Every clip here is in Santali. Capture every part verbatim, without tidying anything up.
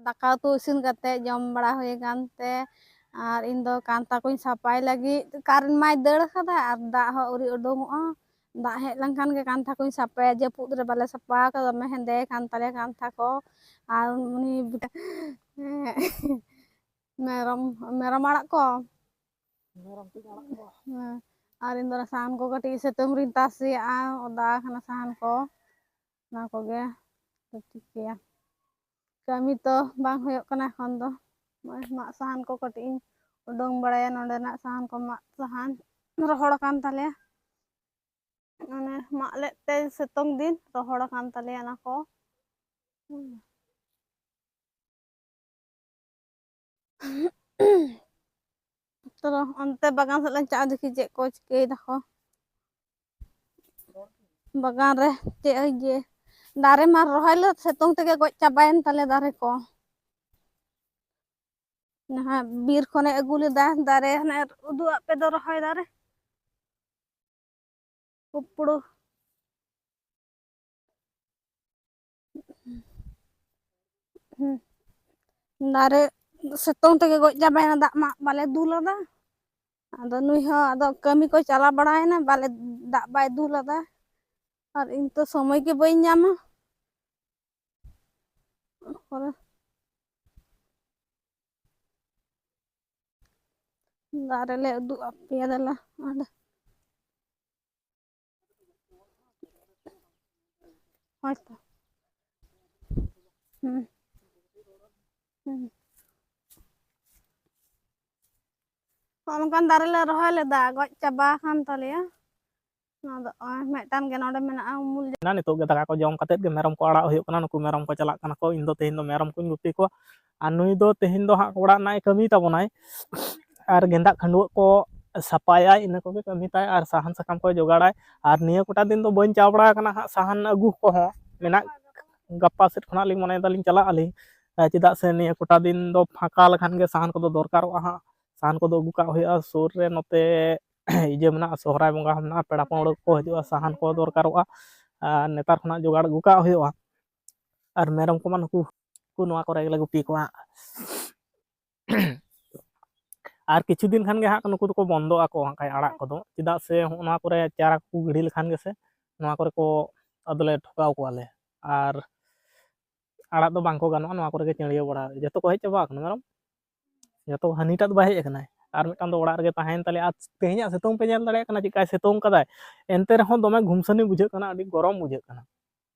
ᱫᱟᱠᱟ ᱩᱛᱩ ᱤᱥᱤᱱ ᱠᱟᱛᱮ ᱡᱚᱢ ᱵᱟᱲᱟ ᱦᱩᱭ ᱟᱠᱟᱱ ᱛᱮ, ᱟᱨ ᱤᱧ ᱫᱚ ᱠᱟᱱᱛᱷᱟ ᱠᱚᱧ ᱥᱟᱯᱷᱟᱭ ᱞᱟᱹᱜᱤᱫ, ᱠᱟᱨᱮᱱᱴ ᱢᱟᱭ ᱫᱟᱹᱲ ᱟᱠᱟᱫᱟ ᱟᱨ ᱫᱟᱜ ᱦᱚᱸ ᱟᱹᱣᱨᱤ ᱩᱰᱩᱝᱚᱜᱼᱟ᱾ ᱫᱟᱜ ᱦᱮᱡ ᱞᱮᱱᱠᱷᱟᱱ ᱜᱮ ᱠᱟᱱᱛᱷᱟ ᱠᱚᱧ ᱥᱟᱯᱷᱟᱭᱟ᱾ ᱡᱟᱹᱯᱩᱫ ᱨᱮ ᱵᱟᱞᱮ ᱥᱟᱯᱷᱟ ᱟᱠᱟᱫᱟ, ᱫᱚᱢᱮ ᱦᱮᱸᱫᱮ ᱠᱟᱱ ᱛᱟᱞᱮᱭᱟ ᱠᱟᱱᱛᱷᱟ ᱠᱚ᱾ ᱟᱨ ᱩᱱᱤ ᱢᱮᱨᱚᱢ, ᱢᱮᱨᱚᱢ ᱟᱲᱟᱜ ᱠᱚ, ᱢᱮᱨᱚᱢ ᱠᱚᱧ ᱟᱲᱟᱜ ᱠᱚᱣᱟ᱾ ᱦᱮᱸ, ᱟᱨ ᱤᱧ ᱫᱚ ᱚᱱᱟ ᱥᱟᱦᱟᱱ ᱠᱚ ᱠᱟᱹᱴᱤᱡ ᱥᱤᱛᱩᱝ ᱨᱤᱧ ᱛᱟᱥᱮᱭᱟᱜᱼᱟ, ᱚᱫᱟ ᱟᱠᱟᱱᱟ ᱥᱟᱦᱟᱱ ᱠᱚ, ᱚᱱᱟ ᱠᱚᱜᱮ ᱪᱤᱠᱟᱹᱭᱟ᱾ ᱠᱟᱹᱢᱤ ᱛᱚ ᱵᱟᱝ ᱦᱩᱭᱩᱜ ᱠᱟᱱᱟ ᱮᱠᱷᱚᱱ ᱫᱚ᱾ ᱱᱚᱜᱼᱚᱭ ᱢᱟᱜ ᱥᱟᱦᱟᱱ ᱠᱚ ᱠᱟᱹᱴᱤᱡ ᱤᱧ ᱩᱰᱩᱝ ᱵᱟᱲᱟᱭᱟ, ᱱᱚᱸᱰᱮᱱᱟᱜ ᱥᱟᱦᱟᱱ ᱠᱚ, ᱢᱟᱜ ᱥᱟᱦᱟᱱ ᱨᱚᱦᱚᱲ ᱟᱠᱟᱱ ᱛᱟᱞᱮᱭᱟ᱾ ᱚᱱᱮ ᱢᱟᱜ ᱞᱮᱫ ᱛᱮ ᱥᱤᱛᱩᱝ ᱫᱤᱱ ᱨᱚᱦᱚᱲ ᱟᱠᱟᱱ ᱛᱟᱞᱮᱭᱟ ᱚᱱᱟ ᱠᱚ᱾ ᱛᱚ ᱚᱱᱛᱮ ᱵᱟᱜᱟᱱ ᱥᱮᱫ ᱞᱮ ᱪᱟᱜᱼᱟ, ᱫᱮᱠᱷᱤ ᱪᱮᱫ ᱠᱚ ᱪᱤᱠᱟᱹᱭ ᱫᱟᱠᱚ ᱵᱟᱜᱟᱱ ᱨᱮ᱾ ᱪᱮᱫ ᱤᱭᱟᱹ ᱫᱟᱨᱮ ᱢᱟ ᱨᱚᱦᱚᱭ ᱞᱮ ᱥᱤᱛᱩᱝ ᱛᱮᱜᱮ ᱜᱚᱡ ᱪᱟᱵᱟᱭᱮᱱ ᱛᱟᱞᱮ ᱫᱟᱨᱮ ᱠᱚ᱾ ᱡᱟᱦᱟᱸ ᱵᱤᱨ ᱠᱷᱚᱱᱮ ᱟᱹᱜᱩ ᱞᱮᱫᱟ ᱫᱟᱨᱮ, ᱦᱟᱱᱮ ᱩᱫᱩᱜ ᱟᱫ ᱯᱮ ᱫᱚ ᱨᱚᱦᱚᱭ ᱫᱟᱨᱮ᱾ ᱩᱯᱲᱩ᱾ ᱦᱩᱸ᱾ ᱫᱟᱨᱮ ᱥᱤᱛᱩᱝ ᱛᱮᱜᱮ ᱜᱚᱡ ᱪᱟᱵᱟᱭᱮᱱᱟ, ᱫᱟᱜ ᱢᱟ ᱵᱟᱞᱮ ᱫᱩᱞ ᱟᱫᱟ᱾ ᱟᱫᱚ ᱱᱩᱭ ᱦᱚᱸ ᱟᱫᱚ ᱠᱟᱹᱢᱤ ᱠᱚᱭ ᱪᱟᱞᱟᱣ ᱵᱟᱲᱟᱭᱮᱱᱟ, ᱵᱟᱞᱮ, ᱫᱟᱜ ᱵᱟᱭ ᱫᱩᱞ ᱟᱫᱟ᱾ ᱟᱨ ᱤᱧ ᱛᱚ ᱥᱚᱢᱚᱭ ᱜᱮ ᱵᱟᱹᱧ ᱧᱟᱢᱟ᱾ ᱚᱱᱟ ᱠᱚᱨᱮ ᱫᱟᱨᱮ ᱞᱮ ᱩᱫᱩᱜ ᱟᱯᱮᱭᱟ, ᱫᱮᱞᱟ ᱚᱸᱰᱮ᱾ ᱦᱳᱭ ᱛᱚ᱾ ᱦᱩᱸ᱾ ᱦᱩᱸ᱾ ᱦᱚᱸᱜᱼᱚ ᱱᱚᱝᱠᱟᱱ ᱫᱟᱨᱮ ᱞᱮ ᱨᱚᱦᱚᱭ ᱞᱮᱫᱟ, ᱜᱚᱡ ᱪᱟᱵᱟ ᱟᱠᱟᱱ ᱛᱟᱞᱮᱭᱟ᱾ ᱱᱚᱣᱟ ᱫᱚ, ᱱᱚᱜᱼᱚᱭ ᱢᱤᱫᱴᱟᱝ ᱜᱮ ᱱᱚᱰᱮ ᱢᱮᱱᱟᱜᱼᱟ, ᱩᱢᱩᱞ ᱡᱟᱭᱜᱟ᱾ ᱱᱤᱛᱚᱜ ᱜᱮ ᱫᱟᱠᱟ ᱠᱚ ᱡᱚᱢ ᱠᱟᱛᱮᱫ ᱜᱮ ᱢᱮᱨᱚᱢ ᱠᱚ ᱟᱲᱟᱜ ᱦᱩᱭᱩᱜ ᱠᱟᱱᱟ᱾ ᱱᱩᱠᱩ ᱢᱮᱨᱚᱢ ᱠᱚ ᱪᱟᱞᱟᱜ ᱠᱟᱱᱟ ᱠᱚ, ᱤᱧ ᱫᱚ ᱛᱮᱦᱮᱧ ᱫᱚ ᱢᱮᱨᱚᱢ ᱠᱚᱧ ᱜᱩᱯᱤ ᱠᱚᱣᱟ᱾ ᱟᱨ ᱱᱩᱭ ᱫᱚ ᱛᱮᱦᱮᱧ ᱫᱚ ᱦᱟᱸᱜ ᱚᱲᱟᱜ ᱨᱮᱱᱟᱜ ᱮ ᱠᱟᱹᱢᱤ ᱛᱟᱵᱚᱱᱟᱭ, ᱟᱨ ᱜᱮᱸᱫᱟᱜ ᱠᱷᱟᱹᱰᱩᱣᱟᱹᱜ ᱠᱚ ᱥᱟᱯᱷᱟᱭᱟᱭ, ᱤᱱᱟᱹ ᱠᱚᱜᱮ ᱠᱟᱹᱢᱤ ᱛᱟᱭ, ᱟᱨ ᱥᱟᱦᱟᱱ ᱥᱟᱠᱟᱢ ᱠᱚᱭ ᱡᱚᱜᱟᱲᱟᱭ᱾ ᱟᱨ ᱱᱤᱭᱟᱹ ᱠᱚᱴᱟ ᱫᱤᱱ ᱫᱚ ᱵᱟᱹᱧ ᱪᱟ ᱵᱟᱲᱟ ᱟᱠᱟᱱᱟ ᱦᱟᱸᱜ ᱥᱟᱦᱟᱱ ᱟᱹᱜᱩ ᱠᱚᱦᱚᱸ᱾ ᱢᱮᱱᱟᱜ, ᱜᱟᱯᱟ ᱥᱮᱫ ᱠᱷᱚᱱᱟᱜ ᱞᱤᱧ ᱢᱚᱱᱮᱭᱮᱫᱟ ᱞᱤᱧ ᱪᱟᱞᱟᱜ ᱟᱹᱞᱤᱧ᱾ ᱪᱮᱫᱟᱜ ᱥᱮ ᱱᱤᱭᱟᱹ ᱠᱚᱴᱟ ᱫᱤᱱ ᱫᱚ ᱯᱷᱟᱸᱠᱟ ᱞᱮᱠᱷᱟᱱ ᱜᱮ ᱥᱟᱦᱟᱱ ᱠᱚᱫᱚ ᱫᱚᱨᱠᱟᱨᱚᱜᱼᱟ ᱦᱟᱸᱜ᱾ ᱥᱟᱦᱟᱱ ᱠᱚᱫᱚ ᱟᱹᱜᱩ ᱠᱟᱜ ᱦᱩᱭᱩᱜᱼᱟ᱾ ᱥᱩᱨ ᱨᱮ ᱱᱚᱛᱮ ᱤᱭᱟᱹ ᱢᱮᱱᱟᱜᱼᱟ, ᱥᱚᱦᱨᱟᱭ ᱵᱚᱸᱜᱟ ᱦᱚᱸ ᱢᱮᱱᱟᱜᱼᱟ, ᱯᱮᱲᱟ ᱯᱟᱹᱲᱦᱟᱹ ᱠᱚ ᱦᱤᱡᱩᱜᱼᱟ, ᱥᱟᱦᱟᱱ ᱠᱚ ᱫᱚᱨᱠᱟᱨᱚᱜᱼᱟ᱾ ᱟᱨ ᱱᱮᱛᱟᱨ ᱠᱷᱚᱱᱟᱜ ᱡᱚᱜᱟᱲ ᱟᱹᱜᱩ ᱠᱟᱜ ᱦᱩᱭᱩᱜᱼᱟ᱾ ᱟᱨ ᱢᱮᱨᱚᱢ ᱠᱚᱢᱟ ᱱᱩᱠᱩ ᱠᱚ ᱱᱚᱣᱟ ᱠᱚᱨᱮ ᱜᱮᱞᱮ ᱜᱩᱯᱤ ᱠᱚᱣᱟ ᱦᱟᱸᱜ᱾ ᱟᱨ ᱠᱤᱪᱷᱩ ᱫᱤᱱ ᱠᱷᱟᱱ ᱜᱮ ᱦᱟᱸᱜ ᱱᱩᱠᱩ ᱫᱚᱠᱚ ᱵᱚᱱᱫᱚᱜ ᱟᱠᱚ ᱦᱟᱸᱜ ᱠᱷᱟᱡ ᱟᱲᱟᱜ ᱠᱚᱫᱚ, ᱪᱮᱫᱟᱜ ᱥᱮ ᱦᱚᱸᱜᱼᱚ ᱱᱚᱣᱟ ᱠᱚᱨᱮ ᱪᱟᱨᱟ ᱠᱚᱠᱚ ᱜᱤᱰᱤ ᱞᱮᱠᱷᱟᱱ ᱜᱮᱥᱮ ᱱᱚᱣᱟ ᱠᱚᱨᱮ ᱠᱚ ᱟᱫᱚᱞᱮ ᱴᱷᱚᱠᱟᱣ ᱠᱚᱣᱟᱞᱮ᱾ ᱟᱨ ᱟᱲᱟᱜ ᱫᱚ ᱵᱟᱝ ᱠᱚ ᱜᱟᱱᱚᱜᱼᱟ ᱱᱚᱣᱟ ᱠᱚᱨᱮ ᱜᱮ ᱪᱟᱹᱲᱭᱟᱹᱣ ᱵᱟᱲᱟ᱾ ᱡᱚᱛᱚ ᱠᱚ ᱦᱮᱡ ᱪᱟᱵᱟ ᱟᱠᱟᱱᱟ ᱢᱮᱨᱚᱢ, ᱡᱚᱛᱚ, ᱦᱟᱹᱱᱤᱴᱟᱜ ᱫᱚ ᱵᱟᱭ ᱦᱮᱡ ᱟᱠᱟᱱᱟᱭ, ᱟᱨ ᱢᱤᱫᱴᱟᱝ ᱫᱚ ᱚᱲᱟᱜ ᱨᱮᱜᱮ ᱛᱟᱦᱮᱸᱭᱮᱱ ᱛᱟᱞᱮᱭᱟ᱾ ᱟᱨ ᱛᱮᱦᱮᱧᱟᱜ ᱥᱤᱛᱩᱝ ᱯᱮ ᱧᱮᱞ ᱫᱟᱲᱮᱭᱟᱜ ᱠᱟᱱᱟ ᱪᱮᱫᱠᱟᱭ ᱥᱤᱛᱩᱝ ᱠᱟᱫᱟᱭ, ᱮᱱᱛᱮ ᱨᱮᱦᱚᱸ ᱫᱚᱢᱮ ᱜᱷᱩᱢᱥᱟᱹᱱᱤ ᱵᱩᱡᱷᱟᱹᱜ ᱠᱟᱱᱟ, ᱟᱹᱰᱤ ᱜᱚᱨᱚᱢ ᱵᱩᱡᱷᱟᱹᱜ ᱠᱟᱱᱟ᱾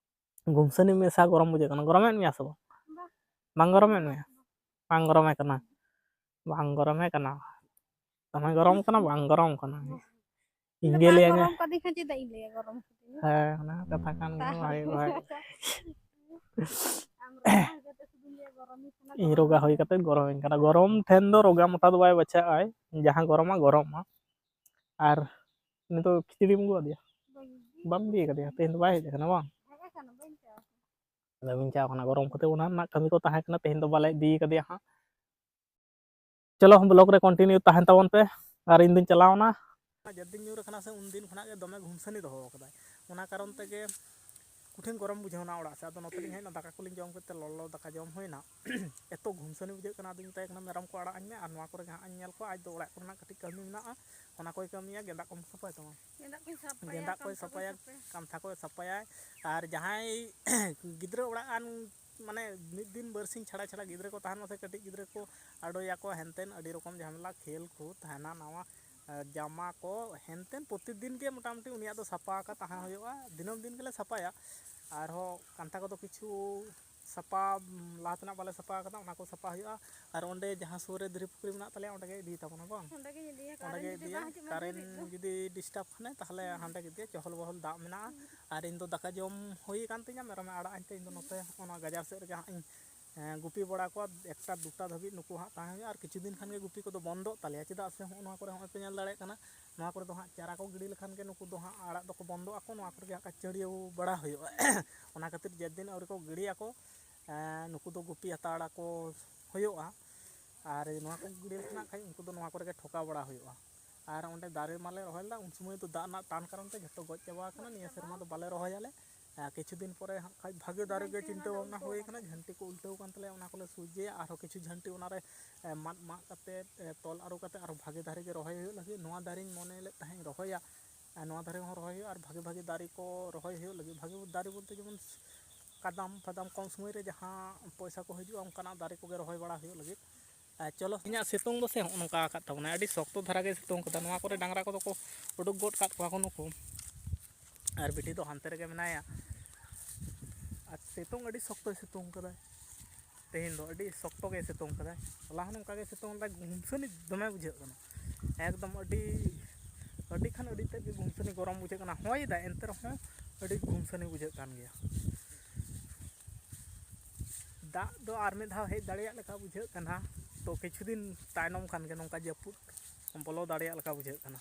ᱜᱷᱩᱢᱥᱟᱹᱱᱤ ᱢᱮᱥᱟ ᱜᱚᱨᱚᱢ ᱵᱩᱡᱷᱟᱹᱜ ᱠᱟᱱᱟ᱾ ᱜᱚᱨᱚᱢᱮᱫ ᱢᱮᱭᱟ ᱥᱮ ᱵᱟᱝ? ᱵᱟᱝ᱾ ᱵᱟᱝ ᱜᱚᱨᱚᱢᱮᱫ ᱢᱮᱭᱟ? ᱵᱟᱝ ᱜᱚᱨᱚᱢᱮ ᱠᱟᱱᱟ, ᱵᱟᱝ ᱜᱚᱨᱚᱢᱮ ᱠᱟᱱᱟ᱾ ᱫᱚᱢᱮ ᱜᱚᱨᱚᱢ ᱠᱟᱱᱟ, ᱵᱟᱝ ᱜᱚᱨᱚᱢ ᱠᱟᱱᱟ᱾ ᱤᱧ ᱜᱮ ᱵᱟᱝ ᱞᱟᱹᱭᱟᱹᱧᱟ᱾ ᱜᱚᱨᱚᱢ ᱠᱟᱫᱤᱧ ᱠᱷᱟᱱ ᱪᱮᱫᱟᱜ ᱤᱧ ᱞᱟᱹᱭᱟ ᱜᱚᱨᱚᱢ ᱠᱟᱫᱤᱧᱟ? ᱦᱮᱸ, ᱚᱱᱟ ᱠᱟᱛᱷᱟ ᱠᱟᱱ ᱜᱮᱭᱟ, ᱛᱟᱦᱞᱮ᱾ ᱵᱷᱟᱭ, ᱵᱷᱟᱭ᱾ ᱟᱢ ᱨᱳᱜᱟ ᱦᱩᱭ ᱠᱟᱛᱮ ᱥᱩᱫᱷᱩᱢ ᱞᱟᱹᱭᱟ ᱜᱚᱨᱚᱢᱤᱧ ᱠᱟᱱᱟ, ᱤᱧ ᱨᱳᱜᱟ ᱦᱩᱭ ᱠᱟᱛᱮ ᱜᱚᱨᱚᱢᱤᱧ ᱠᱟᱱᱟ᱾ ᱜᱚᱨᱚᱢ ᱴᱷᱮᱱ ᱫᱚ ᱨᱳᱜᱟ ᱢᱚᱴᱟ ᱫᱚ ᱵᱟᱭ ᱵᱟᱪᱷᱟᱜᱼᱟᱭ, ᱡᱟᱦᱟᱸ ᱜᱚᱨᱚᱢᱟ ᱜᱚᱨᱚᱢᱟ᱾ ᱟᱨ ᱩᱱᱤ ᱫᱚ ᱠᱷᱤᱪᱲᱤᱢ ᱟᱹᱜᱩ ᱟᱫᱮᱭᱟ? ᱵᱟᱹᱧ ᱤᱫᱤ ᱵᱟᱢ ᱤᱫᱤ ᱟᱠᱟᱫᱮᱭᱟ? ᱛᱮᱦᱮᱧ ᱫᱚ ᱵᱟᱭ ᱦᱮᱡ ᱟᱠᱟᱱᱟ ᱵᱟᱝ? ᱦᱮᱡ ᱟᱠᱟᱱᱟ, ᱵᱟᱹᱧ ᱪᱟᱞᱟᱣ ᱟᱠᱟᱱᱟ᱾ ᱟᱫᱚ ᱵᱟᱹᱧ ᱪᱟᱞᱟᱣ ᱟᱠᱟᱱᱟ ᱜᱚᱨᱚᱢ ᱠᱷᱟᱹᱛᱤᱨ, ᱚᱱᱟ ᱨᱮᱱᱟᱜ ᱠᱟᱹᱢᱤ ᱠᱚ ᱛᱟᱦᱮᱸ ᱠᱟᱱᱟ, ᱛᱮᱦᱮᱧ ᱫᱚ ᱵᱟᱞᱮ ᱤᱫᱤ ᱟᱠᱟᱫᱮᱭᱟ ᱦᱟᱸᱜ᱾ ᱪᱚᱞᱚ, vlog ᱨᱮ continue ᱛᱟᱦᱮᱱ ᱛᱟᱵᱚᱱ ᱯᱮ, ᱟᱨ ᱤᱧ ᱫᱩᱧ ᱪᱟᱞᱟᱣᱱᱟ᱾ ᱡᱮᱫᱤᱱ ᱧᱩᱨ ᱟᱠᱟᱱᱟ ᱥᱮ, ᱩᱱ ᱫᱤᱱ ᱠᱷᱚᱱᱟᱜ ᱜᱮ ᱫᱚᱢᱮ ᱜᱷᱩᱢᱥᱟᱹᱱᱤ ᱫᱚᱦᱚ ᱟᱠᱟᱫᱟᱭ᱾ ᱚᱱᱟ ᱠᱟᱨᱚᱱ ᱛᱮᱜᱮ ᱠᱚᱴᱷᱤᱱ ᱜᱚᱨᱚᱢ ᱵᱩᱡᱷᱟᱹᱣ ᱮᱱᱟ ᱚᱲᱟᱜ ᱥᱮᱫ᱾ ᱟᱫᱚ ᱱᱚᱛᱮ ᱞᱤᱧ ᱦᱮᱡ ᱮᱱᱟ, ᱫᱟᱠᱟ ᱠᱚᱞᱤᱧ ᱡᱚᱢ ᱠᱮᱫ ᱛᱮ ᱞᱚᱞᱚ ᱫᱟᱠᱟ ᱡᱚᱢ ᱦᱩᱭᱱᱟ᱾ ᱮᱛᱚ ᱜᱷᱩᱢᱥᱟᱹᱱᱤ ᱵᱩᱡᱷᱟᱹᱜ ᱠᱟᱱᱟ, ᱟᱫᱚᱧ ᱢᱮᱛᱟᱭ ᱠᱟᱱᱟ, "ᱢᱮᱨᱚᱢ ᱠᱚ ᱟᱲᱟᱜ ᱟᱹᱧ ᱢᱮ, ᱟᱨ ᱱᱚᱣᱟ ᱠᱚᱨᱮ ᱜᱮ ᱦᱟᱸᱜ ᱤᱧ ᱧᱮᱞ ᱠᱚᱣᱟ, ᱟᱡ ᱫᱚ ᱚᱲᱟᱜ ᱠᱚᱨᱮᱱᱟᱜ ᱠᱟᱹᱴᱤᱡ ᱠᱟᱹᱢᱤ ᱢᱮᱱᱟᱜᱼᱟ, ᱚᱱᱟ ᱠᱚᱭ ᱠᱟᱹᱢᱤᱭᱟ, ᱜᱮᱸᱫᱟᱜ ᱠᱚᱢ ᱥᱟᱯᱷᱟᱭ ᱛᱟᱢᱟ?" ᱜᱮᱸᱫᱟᱜ ᱠᱚᱭ ᱥᱟᱯᱷᱟᱭᱟ, ᱠᱟᱱᱛᱷᱟ ᱠᱚᱭ ᱥᱟᱯᱷᱟᱭᱟ᱾ ᱠᱟᱱᱛᱷᱟ ᱠᱚᱭ ᱥᱟᱯᱷᱟᱭᱟᱭ᱾ ᱟᱨ ᱡᱟᱦᱟᱸᱭ ᱜᱤᱫᱽᱨᱟᱹ ᱚᱲᱟᱜ ᱟᱱ, ᱢᱟᱱᱮ, ᱢᱤᱫ ᱫᱤᱱ ᱵᱟᱨᱥᱤᱧ ᱪᱷᱟᱲᱟ ᱪᱷᱟᱲᱟ ᱜᱤᱫᱽᱨᱟᱹ ᱠᱚ ᱛᱟᱦᱮᱱ ᱢᱟ ᱥᱮ, ᱠᱟᱹᱴᱤᱡ ᱜᱤᱫᱽᱨᱟᱹ ᱠᱚ ᱟᱰᱚᱭᱟᱠᱚ, ᱦᱮᱱᱛᱮᱱ ᱟᱹᱰᱤ ᱨᱚᱠᱚᱢ ᱡᱷᱟᱢᱮᱞᱟ, ᱠᱷᱮᱞ ᱠᱚ ᱛᱟᱦᱮᱱᱟ, ᱱᱟᱣᱟ, ᱮ, ᱡᱟᱢᱟ ᱠᱚ ᱦᱮᱱᱛᱮᱱ, ᱯᱨᱚᱛᱤᱫᱤᱱ ᱜᱮ ᱢᱚᱴᱟᱢᱩᱴᱤ ᱩᱱᱤᱭᱟᱜ ᱫᱚ ᱥᱟᱯᱷᱟ ᱟᱠᱟ ᱛᱟᱦᱮᱸ ᱦᱩᱭᱩᱜᱼᱟ᱾ ᱫᱤᱱᱟᱹᱢ ᱫᱤᱱ ᱜᱮᱞᱮ ᱥᱟᱯᱷᱟᱭᱟ᱾ ᱟᱨᱦᱚᱸ ᱠᱟᱱᱛᱷᱟ ᱠᱚᱫᱚ ᱠᱤᱪᱷᱩ ᱥᱟᱯᱷᱟ, ᱩᱢ, ᱞᱟᱦᱟ ᱛᱮᱱᱟᱜ ᱵᱟᱞᱮ ᱥᱟᱯᱷᱟ ᱟᱠᱟᱫᱟ, ᱚᱱᱟ ᱠᱚ ᱥᱟᱯᱷᱟ ᱦᱩᱭᱩᱜᱼᱟ᱾ ᱟᱨ ᱚᱸᱰᱮ ᱡᱟᱦᱟᱸ ᱥᱩᱨ ᱨᱮ ᱫᱷᱤᱨᱤ ᱯᱩᱠᱷᱨᱤ ᱢᱮᱱᱟᱜ ᱛᱟᱞᱮᱭᱟ, ᱚᱸᱰᱮ ᱜᱮ ᱤᱫᱤᱭ ᱛᱟᱵᱚᱱᱟ ᱵᱟᱝ? ᱚᱸᱰᱮ ᱜᱮᱧ ᱤᱫᱤᱭᱟ, ᱚᱸᱰᱮ ᱠᱟᱨᱮᱱᱴ ᱜᱮ ᱡᱩᱫᱤ ᱤᱫᱤᱭᱟ, ᱵᱟᱝ ᱦᱤᱡᱩᱜ ᱢᱮ ᱠᱟᱨᱮᱱᱴ ᱫᱷᱤᱨᱤ ᱫᱚ᱾ ᱡᱩᱫᱤ ᱰᱤᱥᱴᱟᱵᱽ ᱠᱷᱟᱱᱮ, ᱛᱟᱦᱚᱞᱮ ᱦᱩᱸ᱾ ᱦᱟᱸᱰᱮ ᱜᱮ ᱤᱫᱤᱭᱟ, ᱪᱚᱦᱚᱞ ᱵᱚᱦᱚᱞ ᱫᱟᱜ ᱢᱮᱱᱟᱜᱼᱟ᱾ ᱦᱩᱸ᱾ ᱟᱨ ᱤᱧ ᱫᱚ ᱫᱟᱠᱟ ᱡᱚᱢ ᱦᱩᱭ ᱟᱠᱟᱱ ᱛᱤᱧᱟ, ᱢᱮᱨᱚᱢᱮ ᱟᱲᱟᱜ ᱟᱹᱧ ᱛᱮ, ᱤᱧ ᱫᱚ ᱱᱚᱛᱮ ᱚᱱᱟ ᱜᱟᱡᱟᱲ ᱥᱮᱫ ᱨᱮᱜᱮ ᱦᱟᱸᱜ ᱤᱧ, ᱮᱸ, ᱜᱩᱯᱤ ᱵᱟᱲᱟ ᱠᱚᱣᱟ᱾ ᱮᱠᱴᱟ ᱫᱩᱴᱟ ᱫᱷᱟᱹᱵᱤᱡ ᱱᱩᱠᱩ ᱦᱟᱸᱜ ᱛᱟᱦᱮᱸ ᱦᱩᱭᱩᱜᱼᱟ᱾ ᱟᱨ ᱠᱤᱪᱷᱩ ᱫᱤᱱ ᱠᱷᱟᱱ ᱜᱮ ᱜᱩᱯᱤ ᱠᱚᱫᱚ ᱵᱚᱱᱫᱚᱜ ᱛᱟᱞᱮᱭᱟ, ᱪᱮᱫᱟᱜ ᱥᱮ ᱦᱚᱸᱜᱼᱚ ᱱᱚᱣᱟ ᱠᱚᱨᱮ ᱦᱚᱸᱜᱼᱚᱭ ᱯᱮ ᱧᱮᱞ ᱫᱟᱲᱮᱭᱟᱜ ᱠᱟᱱᱟ, ᱱᱚᱣᱟ ᱠᱚᱨᱮ ᱫᱚ ᱦᱟᱸᱜ ᱪᱟᱨᱟ ᱠᱚ ᱜᱤᱰᱤ ᱞᱮᱠᱷᱟᱱ ᱜᱮ ᱱᱩᱠᱩ ᱫᱚ ᱦᱟᱸᱜ ᱟᱲᱟᱜ ᱫᱚᱠᱚ ᱵᱚᱱᱫᱚᱜ ᱟᱠᱚ, ᱱᱚᱣᱟ ᱠᱚᱨᱮ ᱜᱮ ᱦᱟᱸᱜ ᱪᱟᱹᱲᱭᱟᱹᱣ ᱵᱟᱲᱟ ᱦᱩᱭᱩᱜᱼᱟ᱾ ᱚᱱᱟ ᱠᱷᱟᱹᱛᱤᱨ ᱡᱮᱫᱤᱱ ᱟᱹᱣᱨᱤ ᱠᱚ ᱜᱤᱰᱤᱭᱟᱠᱚ, ᱮᱸ, ᱱᱩᱠᱩ ᱫᱚ ᱜᱩᱯᱤ ᱦᱟᱛᱟᱲ ᱟᱠᱚ ᱦᱩᱭᱩᱜᱼᱟ᱾ ᱟᱨ ᱱᱚᱣᱟ ᱠᱚ ᱜᱤᱰᱤ ᱞᱮᱠᱷᱟᱱ ᱦᱟᱸᱜ ᱠᱷᱟᱡ ᱩᱱᱠᱩ ᱫᱚ ᱱᱚᱣᱟ ᱠᱚᱨᱮ ᱜᱮ ᱴᱷᱚᱠᱟᱣ ᱵᱟᱲᱟ ᱦᱩᱭᱩᱜᱼᱟ᱾ ᱟᱨ ᱚᱸᱰᱮ ᱫᱟᱨᱮ ᱢᱟᱞᱮ ᱨᱚᱦᱚᱭ ᱞᱮᱫᱟ, ᱩᱱ ᱥᱚᱢᱚᱭ ᱫᱚ ᱫᱟᱜ ᱨᱮᱱᱟᱜ ᱴᱟᱱ ᱠᱟᱨᱚᱱ ᱛᱮ ᱡᱷᱚᱛᱚ ᱜᱚᱡ ᱪᱟᱵᱟ ᱟᱠᱟᱱᱟ᱾ ᱱᱤᱭᱟᱹ ᱥᱮᱨᱢᱟ ᱫᱚ ᱵᱟᱞᱮ ᱨᱚᱦᱚᱭᱟᱞᱮ᱾ ᱟᱨ ᱠᱤᱪᱷᱩ ᱫᱤᱱ ᱯᱚᱨᱮ ᱦᱟᱸᱜ ᱠᱷᱟᱡ ᱵᱷᱟᱜᱮ ᱫᱟᱨᱮ ᱜᱮ ᱡᱷᱟᱹᱱᱴᱤ ᱪᱤᱱᱛᱟᱹ ᱚᱱᱟ ᱵᱷᱟᱵᱽᱱᱟ ᱦᱩᱭ ᱩᱞᱴᱟᱹᱣ ᱠᱟᱱᱟ, ᱠᱟᱱᱟ᱾ ᱡᱷᱟᱹᱱᱴᱤ ᱠᱚ ᱩᱞᱴᱟᱹᱣ ᱠᱟᱱ ᱛᱟᱞᱮᱭᱟ, ᱚᱱᱟ ᱠᱚᱞᱮ ᱥᱩᱡᱮᱭᱟ, ᱟᱨᱦᱚᱸ ᱠᱤᱪᱷᱩ ᱡᱷᱟᱹᱱᱴᱤ ᱚᱱᱟᱨᱮ, ᱮ, ᱢᱟᱫ ᱢᱟᱜ ᱠᱟᱛᱮ, ᱮ, ᱛᱚᱞ ᱟᱹᱨᱩ ᱠᱟᱛᱮ ᱟᱨᱦᱚᱸ ᱵᱷᱟᱜᱮ ᱫᱟᱨᱮ ᱜᱮ ᱨᱚᱦᱚᱭ ᱦᱩᱭᱩᱜ ᱞᱟᱹᱜᱤᱫ᱾ ᱱᱚᱣᱟ ᱫᱟᱨᱮᱧ ᱢᱚᱱᱮ ᱞᱮᱫ ᱛᱟᱦᱮᱸᱫ ᱨᱚᱦᱚᱭᱟ, ᱟᱨ ᱱᱚᱣᱟ ᱫᱟᱨᱮ ᱦᱚᱸ ᱨᱚᱦᱚᱭ ᱦᱩᱭᱩᱜᱼᱟ, ᱟᱨ ᱵᱷᱟᱜᱮ ᱵᱷᱟᱜᱮ ᱫᱟᱨᱮ ᱠᱚ ᱨᱚᱦᱚᱭ ᱦᱩᱭᱩᱜ ᱞᱟᱹᱜᱤᱫ᱾ ᱵᱷᱟᱜᱮ ᱫᱟᱨᱮ ᱵᱚᱞᱛᱮ ᱡᱮᱢᱚᱱ ᱠᱟᱫᱟᱢ ᱯᱷᱟᱫᱟᱢ, ᱠᱚᱢ ᱥᱚᱢᱚᱭ ᱨᱮ ᱡᱟᱦᱟᱸ ᱯᱚᱭᱥᱟ ᱠᱚ ᱦᱤᱡᱩᱜᱼᱟ, ᱚᱱᱠᱟᱱᱟᱜ ᱫᱟᱨᱮ ᱠᱚᱜᱮ ᱨᱚᱦᱚᱭ ᱵᱟᱲᱟ ᱦᱩᱭᱩᱜ ᱞᱟᱹᱜᱤᱫ᱾ ᱟᱨ ᱪᱚᱞᱚ, ᱤᱧᱟᱹᱜ ᱥᱤᱛᱩᱝ ᱫᱚ ᱥᱮ ᱦᱚᱸᱜᱼᱚ ᱱᱚᱝᱠᱟ ᱟᱠᱟᱫ ᱛᱟᱵᱚᱱᱟᱭ, ᱟᱹᱰᱤ ᱥᱚᱠᱛᱚ ᱫᱷᱟᱨᱟ ᱜᱮ ᱥᱤᱛᱩᱝ ᱠᱟᱫᱟ᱾ ᱱᱚᱣᱟ ᱠᱚᱨᱮ ᱰᱟᱝᱨᱟ ᱠᱚᱫᱚ ᱠᱚ ᱩᱰᱩᱠ ᱜᱚᱫ ᱠᱟᱫ ᱠᱚᱣᱟ ᱠᱚ ᱱᱩᱠᱩ, ᱟᱨ ᱵᱤᱴᱤ ᱫᱚ ᱦᱟᱱᱛᱮ ᱨᱮᱜᱮ ᱢᱮᱱᱟᱭᱟ᱾ ᱟᱨ ᱥᱤᱛᱩᱝ ᱟᱹᱰᱤ ᱥᱚᱠᱛᱚᱭ ᱥᱤᱛᱩᱝ ᱠᱟᱫᱟᱭ ᱛᱮᱦᱮᱧ ᱫᱚ, ᱟᱹᱰᱤ ᱥᱚᱠᱛᱚ ᱜᱮ ᱥᱤᱛᱩᱝ ᱠᱟᱫᱟᱭ᱾ ᱦᱚᱞᱟ ᱦᱚᱸ ᱱᱚᱝᱠᱟ ᱜᱮ ᱥᱤᱛᱩᱝ ᱞᱮᱫᱟ, ᱜᱩᱢᱥᱟᱹᱱᱤ ᱫᱚᱢᱮ ᱵᱩᱡᱷᱟᱹᱜ ᱠᱟᱱᱟ, ᱮᱠᱫᱚᱢ ᱟᱹᱰᱤ, ᱟᱹᱰᱤ ᱠᱷᱟᱱ ᱟᱹᱰᱤ ᱛᱮᱫ ᱜᱮ ᱜᱩᱢᱥᱟᱹᱱᱤ ᱜᱚᱨᱚᱢ ᱵᱩᱡᱷᱟᱹᱜ ᱠᱟᱱᱟ᱾ ᱦᱚᱭ ᱫᱟᱭ, ᱮᱱᱛᱮ ᱨᱮᱦᱚᱸ ᱟᱹᱰᱤ ᱜᱩᱢᱥᱟᱹᱱᱤ ᱵᱩᱡᱷᱟᱹᱜ ᱠᱟᱱ ᱜᱮᱭᱟ᱾ ᱫᱟᱜ ᱫᱚ ᱟᱨ ᱢᱤᱫ ᱫᱷᱟᱣ ᱦᱮᱡ ᱫᱟᱲᱮᱭᱟᱜ ᱞᱮᱠᱟ ᱵᱩᱡᱷᱟᱹᱜ ᱠᱟᱱᱟ, ᱛᱚ ᱠᱤᱪᱷᱩ ᱫᱤᱱ ᱛᱟᱭᱱᱚᱢ ᱠᱷᱟᱱ ᱜᱮ ᱱᱚᱝᱠᱟ ᱡᱟᱹᱯᱩᱫ ᱵᱚᱞᱚ ᱫᱟᱲᱮᱭᱟᱜ ᱞᱮᱠᱟ ᱵᱩᱡᱷᱟᱹᱜ ᱠᱟᱱᱟ᱾